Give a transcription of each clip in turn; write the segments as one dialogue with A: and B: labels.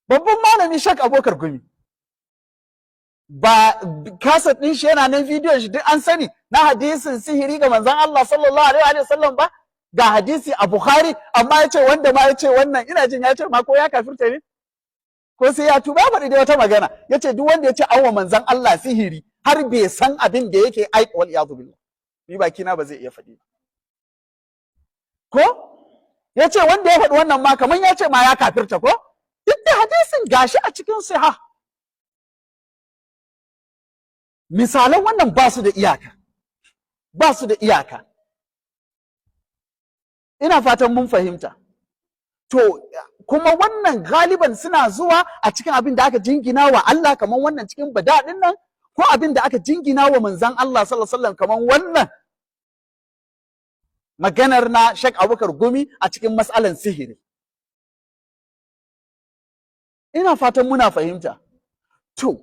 A: Babban malami Sheikh Abubakar Gumi, ba kaset ɗin shi yana nan, bidiyon shi duk an sani, na hadisin sihiri ga manzon Allah sallallahu alaihi wa sallam ba? Ga hadisi a Bukhari, amma ya ce wanda ma ya ce wannan, ina jin ya ce ma ko ya kafirta ne ko sai ya tuba, ya faɗi dai wata magana, ya ce duk wanda ya ce an wa manzon Allah sihiri har bai san abin da yake ai, wal iyadu billah, ni baki na ba zai iya faɗi ba. Ko ya ce wanda ya faɗi wannan ma kamar ya ce ma ya kafirta, ko duk da hadisin gashi a cikin sahih. Misalan wannan ba su da iyaka, ba su da iyaka. Ina fatan mun fahimta. To kuma wannan galiban suna zuwa a cikin abin da aka jingina wa Allah, kamar wannan cikin bada din nan, ko abin da aka jingina wa manzon Allah sallallahu alaihi wasallam, kamar wannan maganar na Sheikh Abubakar Gumi a cikin mas'alan sihiri. Ina fatan muna fahimta. To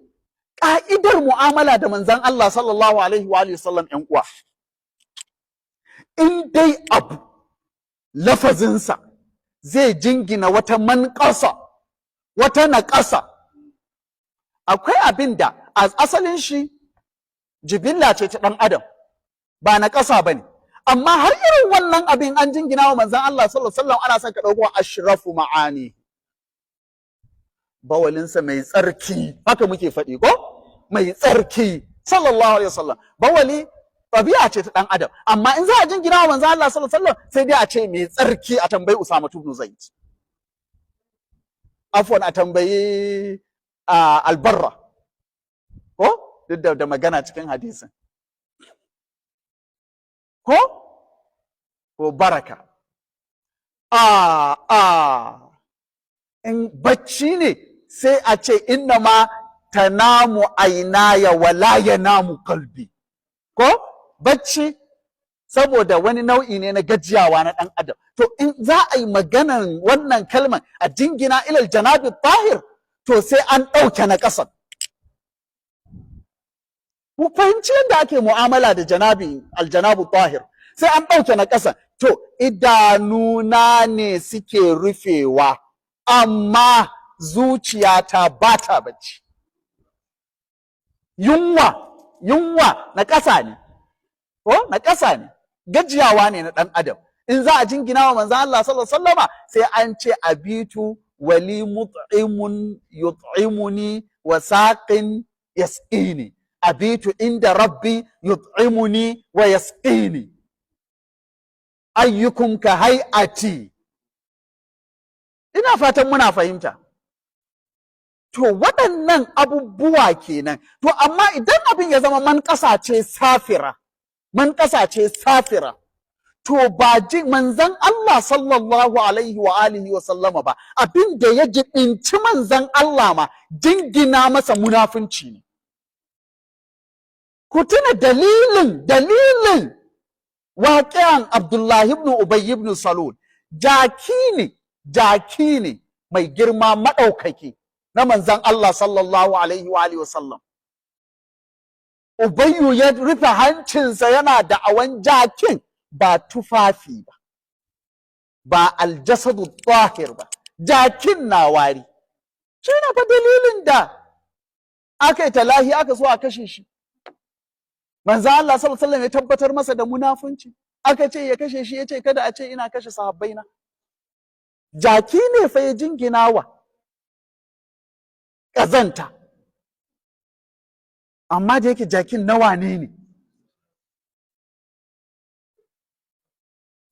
A: ƙa'idar mu'amala da manzon Allah sallallahu alaihi wa sallam, ƴan uwa, in dai abu lafazinsa zai jingina wata manƙasa, wata naƙasa, akwai abin da a asalin shi jibilla ce ta ɗan adam, ba naƙasa ba ne, amma har irin wannan abin an jingina wa manzon Allah sallallahu alaihi wasallam, ana son ka ɗauko ashrafu ma'ani. Bawalinsa mai tsarki, haka muke faɗi ko, mai tsarki sallallahu alaihi wasallam. Bawali ɗabi'a ce ta ɗan adam, amma in za a jingina wa manzon Allah sallallahu alaihi wasallam, sai dai a ce mai tsarki. A tambayi Usama ibn Zaid, afwan, a tambayi Albarra, ko duk da magana cikin hadisin, ko baraka. A in bacci ne, sai a ce inna ma tanamu ainaya wala yanamu qalbi. Ko bacci, saboda wani nau'i ne na gajiyawa na ɗan adam. To in za a yi maganan wannan kalman a jingina ilal janabi tahir, to sai an ɗauke na ƙasan. Mu fahimci yadda ake mu'amala da janabi, aljanabu tahir, sai an ɗauke na ƙasan. To idanuna ne suke rufewa, amma zuciyata ba ta bacci. Yunwa, yunwa na ƙasa ne, ko na ƙasa ne, gajiyawa ne na ɗan adam. In za a jingina wa manzon Allah sallallahu alaihi wasallama, sai an ce abitu wali mut'imun yut'imuni wa saqin yasqini, abitu inda rabbi yut'imuni wa yasqini, ayyukum ka hay'ati. Ina fatan muna fahimta. To waɗannan abubuwa kenan. To amma idan abin ya zama man ce safira, man ce safira, to ba ji manzan Allah sallallahu alaihi wa alihi wa sallama ba, abin da ya jibinci manzan Allah ma, jingina masa munafunci ne. Ku tuna dalilin waƙiyan Abdullahi ibn Ubay ibn Salul. Jaki ne, jaki ne mai girma maɗaukaki na manzan Allah sallallahu alaihi wa alihi wa sallam. Ubayyu ya rufe hancinsa yana da'awan jakin ba tufafi ba, ba aljasadu tahir ba, jakin na wari. Shi ne fa dalilin da aka yi talahi aka so a kashe shi. Manzo Allah sallallahu alaihi wasallam ya tabbatar masa da munafunci. Aka ce ya kashe shi, ya ce kada a ce ina kashe sahabbaina. Jaki ne fa ya jinginawa ƙazanta, amma da yake jakin nawa ne ne.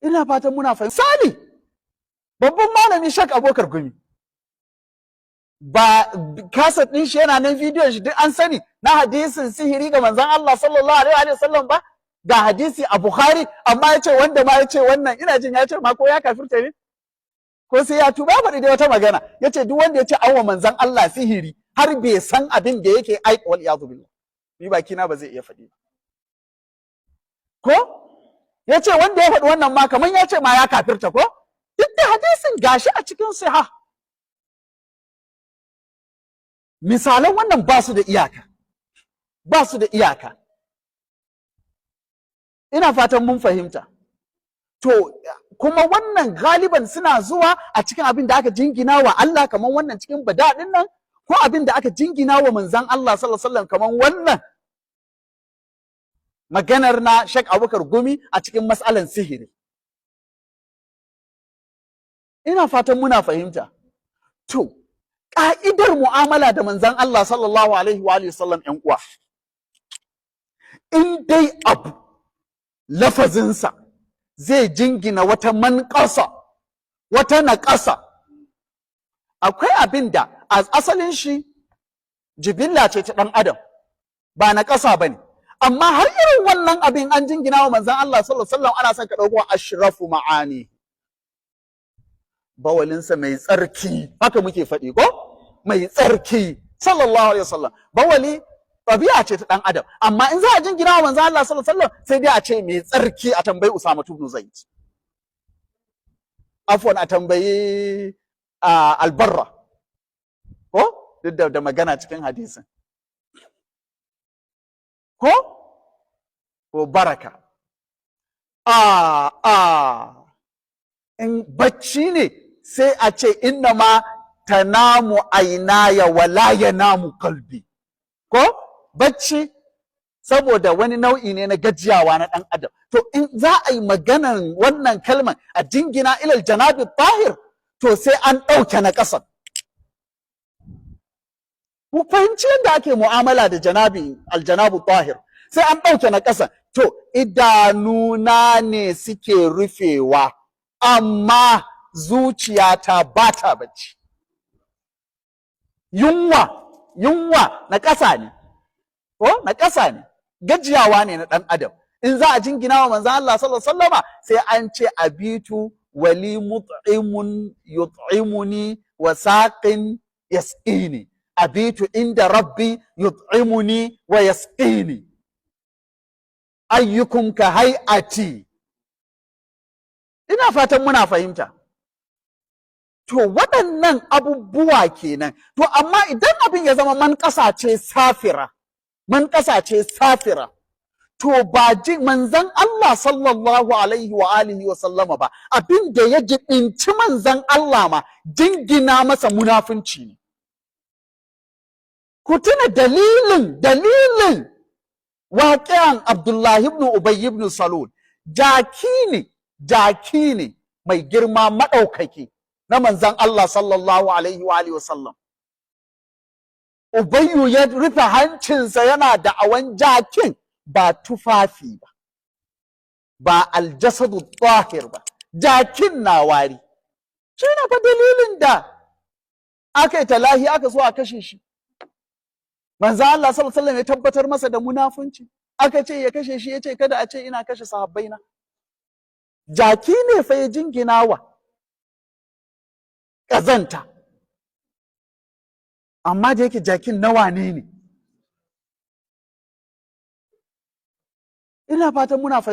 A: Ina fatan muna fahimta. Misali, babban malami Sheikh Abubakar Gumi, ba kaset ɗin shi yana nan, bidiyon shi duk an sani, na hadisin sihiri ga manzon Allah sallallahu alaihi wa sallam ba? Ga hadisi a Bukhari, amma ya ce wanda ma ya ce wannan, ina jin ya ce ma ko ya kafirta ne ko sai ya tuba, ya faɗi dai wata magana, ya ce duk wanda ya ce an wa manzon Allah sihiri har bai san abin da yake ai, wal iyadu billah, ni baki na ba zai iya faɗi ba. Ko ya ce wanda ya faɗi wannan ma kamar ya ce ma ya kafirta, ko duk da hadisin gashi a cikin sahih. Misalan wannan ba su da iyaka, ba su da iyaka. Ina fatan mun fahimta. To kuma wannan galiban suna zuwa a cikin abin da aka jingina wa Allah, kamar wannan cikin bada ɗin nan, ko abin da aka jingina wa manzan Allah sallallahu alaihi wasallam, kamar wannan maganar na Sheikh Abubakar Gumi a cikin mas'alan sihiri. Ina fatan muna fahimta. To, ƙa'idar mu'amala da manzan Allah sallallahu alaihi wa sallam, ‘yan uwa, in dai abu lafazinsa zai jingina wata manƙasa, wata naƙasa, akwai abin da a asalin shi jibilla ce ta ɗan adam, ba naƙasa ba ne, amma har irin wannan abin an jingina wa manzan Allah sallallahu alaihi wasallam, ana son ka ɗauko ashrafu ma'ani. Bawalinsa mai tsarki, haka muke faɗi ko? Mai tsarki, sallallahu alaihi wasallam. Bawali ɗabi'a ce ta ɗan adam, amma in za a jingina wa manzan Allah sallallahu alaihi wasallam, sai dai a ce mai tsarki. A tambayi Usama ibn Zaid, afwan, a tambayi Albarra, ko duk da magana cikin hadisin, ko baraka. A in bacci ne, sai a ce inna ma tanamu ainaya wala yanamu qalbi, ko bacci saboda wani nau'i ne na gajiyawa na ɗan adam. To, in za a yi maganan wannan kalman a jingina ilal janabi tahir, to sai an ɗauke na ƙasan. Mu fahimci yadda ake mu'amala da janabi, aljanabu tahir, sai an ɗauke na ƙasa. To, idanuna ne suke rufewa, amma zuciyata ba ta bacci. Yunwa, yunwa na ƙasa ne, ko na ƙasa ne, gajiyawa ne na ɗan adam. In za a jingina wa manzon Allah sallallahu alaihi wasallama, sai an ce abitu wali mut'imun yut'imuni wa saqin yasqini, abitu inda rabbi yut'imuni wa yasqini, ayyukum ka hay'ati. Ina fatan muna fahimta. To, waɗannan abubuwa kenan. To, amma idan abin ya zama manƙasa ce safira, manƙasa ce safira, to ba ji manzan Allah sallallahu alaihi wa alihi wa sallama ba, abin da ya jibinci manzan Allah ma, jingina masa munafunci ne. Ku tuna dalilin waƙiyan Abdullahi ibn Ubay ibn Salul. Jaki ne, jaki ne mai girma maɗaukaki na manzan Allah sallallahu alaihi wa alihi wa sallam. Ubayyu ya rufe hancinsa yana da'awan jakin ba tufafi ba, ba aljasadu tahir ba, jakin na wari. Shi ne fa dalilin da aka yi talahi aka so a kashe shi. Manzo Allah sallallahu alaihi wasallam ya tabbatar masa da munafunci. Aka ce ya kashe shi, ya ce kada a ce ina kashe sahabbaina. Jaki ne fa ya jinginawa ƙazanta, amma da yake jakin nawa ne. Ina fatan muna fahimta.